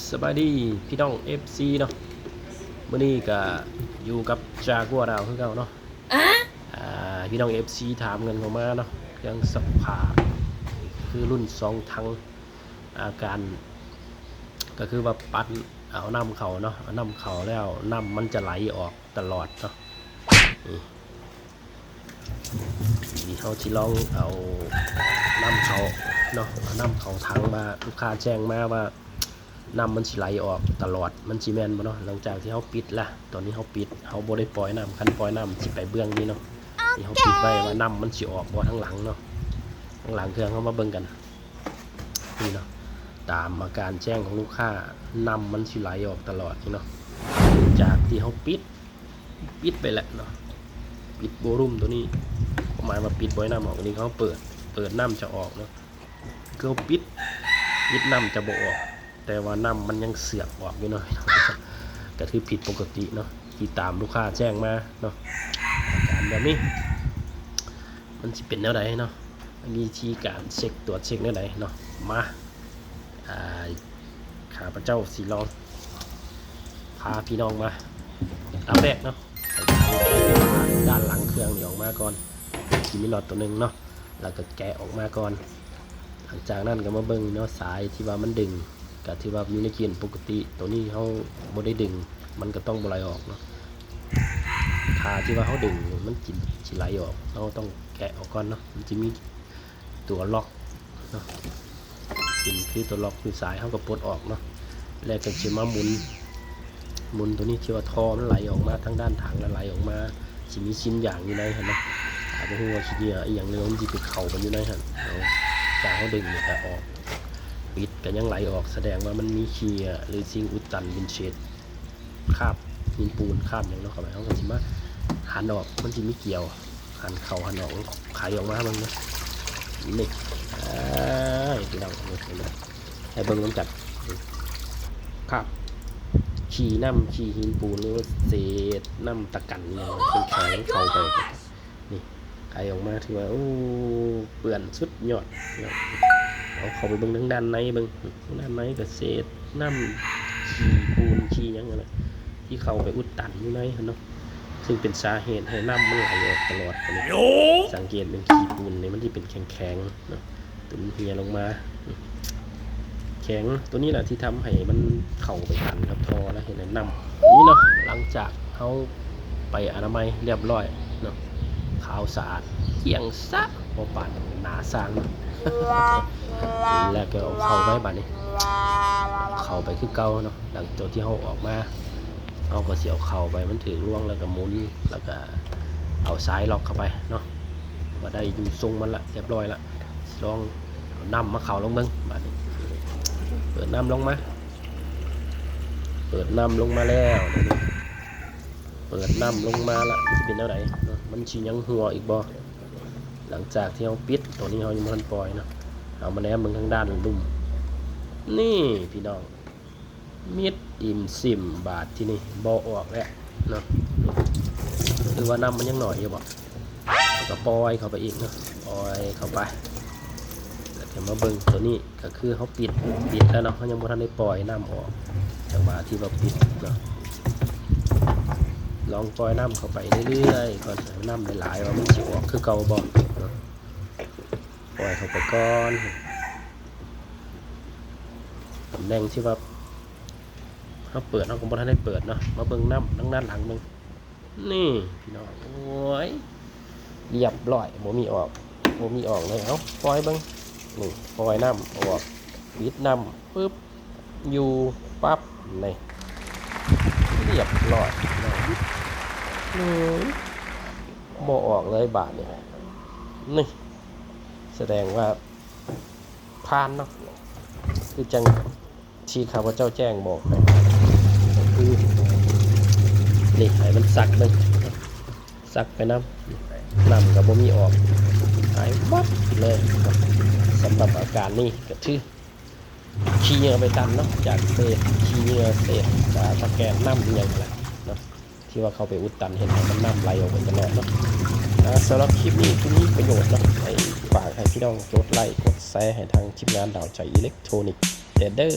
ສະບາຍດີພີ່ນ້ອງເອັຟຊີເນາະ, ມື້ນີ້ກະຢູ່ກັບຈາກົວດາວຄືເກົ່າເນາະ. ອາ ພີ່ນ້ອງເອັຟຊີຖາມກັນເຂົ້າມາເນາະ ເຄື່ອງຊັກຜ້າ ຄືລຸ້ນສອງຖັງ ອາການກະຄືວ່າປັ່ນເອົານ້ຳເຂົ້າເນາະ, ເອົານ້ຳເຂົ້າແລ້ວນ້ຳມັນຈະໄຫຼອອກຕະຫຼອດເນາະ. ນີ້ ນີ້ເຮົາຊິລອງເອົານ້ຳເຂົ້າເນາະ, ເອົານ້ຳເຂົ້າຖັງມາ, ລູກຄ້າແຈ້ງມາວ່ານ້ຳມັນຊິໄຫຼອອກຕະຫຼອດ, ມັນຊິແມ່ນບໍ່ເນາະ? ຫຼັງຈາກທີ່ເຮົາປິດລະ, ຕອນນີ້ເຮົາປິດ, ເຮົາບໍ່ໄດ້ປ່ອຍນ້ຳ, ຄັນປ່ອຍນ້ຳຊິໄປເບື້ອງນີ້ເນາະ. ນີ້ເຮົາປິດໄວ້ວ່ານ້ຳມັນຊິອອກບໍ່ທາງຫຼັງເນາະ, ທາງຫຼັງເຄື່ອງເຮົາມາເບິ່ງກັນ. ນີ້ເນາະ, ຕາມອາການແຈ້ງຂອງລູກຄ້າ, ນ້ຳມັນຊິໄຫຼອອກຕະຫຼອດນີ້ເນາະ. ຈາກທີ່ເຮົາປິດ, ປິດໄປແລ້ວເນາະ, ປິດໂວລຸ່ມຕົວນີ້, ຄວາມໝາຍວ່າປິດບໍ່ໃຫ້ນ້ຳອອກ. ນີ້ເຮົາເປີດ, ເປີດນ້ຳຈະອອກເນາະ, ຄືເຮົາປິດ, ປິດນ້ຳຈະບໍ່ອອກ, ແຕ່ວ່ານ້ຳມັນຍັງເຊືອກອອກຢູ່ເນາະ. ກະຖືຜິດປົກກະຕິເນາະ, ທີ່ຕາມລູກຄ້າແຈ້ງມາເນາະ. ອາການແບບນີ້ ມັນຊິເປັນແນວໃດເນາະ? ມີວິທີການເຊັກ ກວດເຊັກແນວໃດເນາະ? ມາ ອາ ຂ້າພະເຈົ້າຊິລອງພາພີ່ນ້ອງມາ ອັນດັບແລກເນາະ ດ້ານຫຼັງເຄື່ອງນີ້ອອກມາກ່ອນ, ຊິມີນັອດຕົວໜຶ່ງເນາະ, ແລ້ວກໍແກະອອກມາກ່ອນ. ຫຼັງຈາກນັ້ນກໍມາເບິ່ງເນາະ, ສາຍທີ່ວ່າມັນດຶງ ກໍຖືວ່າຢູ່ໃນເກນປົກກະຕິ, ຕົວນີ້ເຮົາບໍ່ໄດ້ດຶງ ມັນກໍຕ້ອງບໍ່ໄຫຼອອກເນາະ. ຖ້າທີ່ວ່າເຮົາດຶງມັນຊິ ຊິໄຫຼອອກ, ເຮົາຕ້ອງແກະອອກກ່ອນເນາະ. ມັນຈະມີຕົວລັອກເນາະ, ເປັນຄືຕົວລັອກຢູ່ສາຍ, ເຮົາກໍປົດອອກເນາະ, ແລ້ວກໍຊິມາໝູນ ໝູນຕົວນີ້ທີ່ວ່າທໍ່ມັນໄຫຼອອກມາທາງດ້ານຖັງ ແລ້ວໄຫຼອອກມາ ຊິມີຊິ້ນຢາງຢູ່ໃນຫັ້ນນະ. ອາ ບໍ່ຮູ້ວ່າຂີ້ເຫຍື້ອອີ່ຫຍັງ ຫຼືວ່າມັນຊິໄປເຂົ້າກັນຢູ່ໃນຫັ້ນ. ເອົາ ຈາກເຮົາດຶງນີ້ກໍອອກ, ປິດກໍຍັງໄຫຼອອກ, ສະແດງວ່າມັນມີຂີ້ເຫຍື້ອ ຫຼືສິ່ງອຸດຕັນເປັນເສດຄາບຫີນປູນ ຄາບຫຍັງເນາະ ເຂົ້າໄປ. ເຮົາກໍຊິມາຫັນອອກ, ມັນຊິມີກຽວ ຫັນເຂົ້າຫັນອອກ, ໄຂອອກມາເບິ່ງເນາະ. ນີ້ ເອີຍ ພີ່ນ້ອງ ເຫັນບໍ່? ໃຫ້ເບິ່ງນຳກັນ ຄາບຂີ້ນ້ຳ ຂີ້ຫີນປູນ ຫຼືວ່າເສດນ້ຳຕະກັນອີ່ຫຍັງ ເປັນຂາຍເຂົ້າໄປ. ນີ້ ໄຂອອກມາຖືວ່າ ໂອ້ ເປື້ອນສຸດຍອດເນາະ. ເອົາເຂົ້າໄປເບິ່ງທາງດ້ານໃນເບິ່ງ, ທາງດ້ານໃນກໍເສດນ້ຳ ຂີ້ປູນ ຂີ້ຫຍັງຫັ້ນນະ ທີ່ເຂົ້າໄປອຸດຕັນຢູ່ໃນຫັ້ນເນາະ, ຊຶ່ງເປັນສາເຫດໃຫ້ນ້ຳມັນໄຫຼອອກຕະຫຼອດ. ອັນນີ້ ສັງເກດເບິ່ງ ຂີ້ປູນນີ້ມັນຊິເປັນແຂງໆເນາະ, ຕົວມັນເຫຍລົງມາ ແຂງ ຕົວນີ້ແຫຼະທີ່ທຳໃຫ້ມັນເຂົ້າໄປຕັນກັບທໍ່ ແລ້ວເຮັດໃຫ້ນ້ຳ ນີ້ເນາະ. ຫຼັງຈາກເຮົາໄປອະນາໄມຮຽບຮ້ອຍເນາະ, ຂາວສະອາດ ກ້ຽງຊະ ບໍ່ປານໜາຊ່າງ ແລ້ວກໍເອົາເຂົ້າໄວ້ບາດນີ້, ເຂົ້າໄປຄືເກົ່າເນາະ. ຫຼັງຈາກທີ່ເຮົາອອກມາ ເຮົາກໍຊິເອົາເຂົ້າໄປ ມັນຖືກລວງ ແລ້ວກໍໝູນ ແລ້ວກໍເອົາຊາຍລັອກເຂົ້າໄປເນາະ, ກໍໄດ້ຢູ່ຊົງມັນລະ ຮຽບຮ້ອຍລະ. ລອງເອົານ້ຳມາເຂົ້າລອງເບິ່ງບາດນີ້. ເປີດນ້ຳລົງມາ, ເປີດນ້ຳລົງມາແລ້ວ, ເປີດນ້ຳລົງມາລະ ມັນຊິເປັນແນວໃດເນາະ? ມັນຊິຍັງຮົ່ວອີກບໍ່? ຫຼັງຈາກທີ່ເຮົາປິດ, ຕອນນີ້ເຮົາຍັງບໍ່ທັນປ່ອຍເນາະ, ເຮົາມາແນມເບິ່ງທາງດ້ານລຸ່ມ. ນີ້ ພີ່ນ້ອງ, ມິດອີ່ມຊິມບາດທີນີ້ ບໍ່ອອກແລ້ວເນາະ. ຫຼືວ່ານ້ຳມັນຍັງໜ້ອຍຢູ່ບໍ? ເຮົາກໍປ່ອຍເຂົ້າໄປອີກເນາະ, ປ່ອຍເຂົ້າໄປ ແລ້ວກໍມາເບິ່ງຕົວນີ້ ກໍຄືເຮົາປິດ ປິດແລ້ວເນາະ, ເຮົາຍັງບໍ່ທັນໄດ້ປ່ອຍນ້ຳອອກ ຈັງຫວະທີ່ວ່າປິດເນາະ. ລອງປ່ອຍນ້ຳເຂົ້າໄປເລື້ອຍໆກ່ອນ, ໃຫ້ນ້ຳຫຼາຍໆ ວ່າມັນຊິອອກຄືເກົ່າບໍ່ເນາະ. ປ່ອຍເຂົ້າໄປກ່ອນ. ຕຳແໜ່ງທີ່ວ່າເຮົາເປີດ ເຮົາກໍບໍ່ທັນໄດ້ເປີດເນາະ. ມາເບິ່ງນ້ຳທາງດ້ານຫຼັງເບິ່ງ. ນີ້ ພີ່ນ້ອງ ໂອ້ຍ ຮຽບຮ້ອຍ ບໍ່ມີອອກ ບໍ່ມີອອກເລີຍ. ເອົາ ປ່ອຍເບິ່ງ. ນີ້ ປ່ອຍນ້ຳອອກ ປິດນ້ຳ ປຶບ ຢູ່ປັບ ນີ້ ຮຽບຮ້ອຍ ພີ່ນ້ອງ. ໂອ້ຍ ບໍ່ອອກເລີຍບາດນີ້. ນີ້ ສະແດງວ່າຜ່ານເນາະ, ຄືຈັ່ງທີ່ຂ້າພະເຈົ້າແຈ້ງບອກໄປ ກໍຄື ນີ້ ໃຫ້ມັນຊັກເບິ່ງ, ຊັກໄປນຳ, ນ້ຳກໍບໍ່ມີອອກ, ຫາຍວັບເລີຍ. ສຳລັບອາການນີ້ກໍຖື ຂີ້ເຫຍື້ອໄປຕັນເນາະ, ຈາກເສດຂີ້ເຫຍື້ອ ເສດ ອາ ຕະແກນນ້ຳອີ່ຫຍັງຫັ້ນແຫຼະເນາະ ທີ່ວ່າເຂົ້າໄປອຸດຕັນ ເຮັດໃຫ້ມັນນ້ຳໄຫຼອອກໄປຕະຫຼອດເນາະ. ອາ ສຳລັບຄລິບນີ້ຄືມີປະໂຫຍດເນາະ, ໃຫ້ ຝາກໃຫ້ພີ່ນ້ອງກົດໄລ້ກົດແຊໃຫ້ທາງທີມງານດາວໃຈອີເລັກໂທນິກແດ່ເດີ້.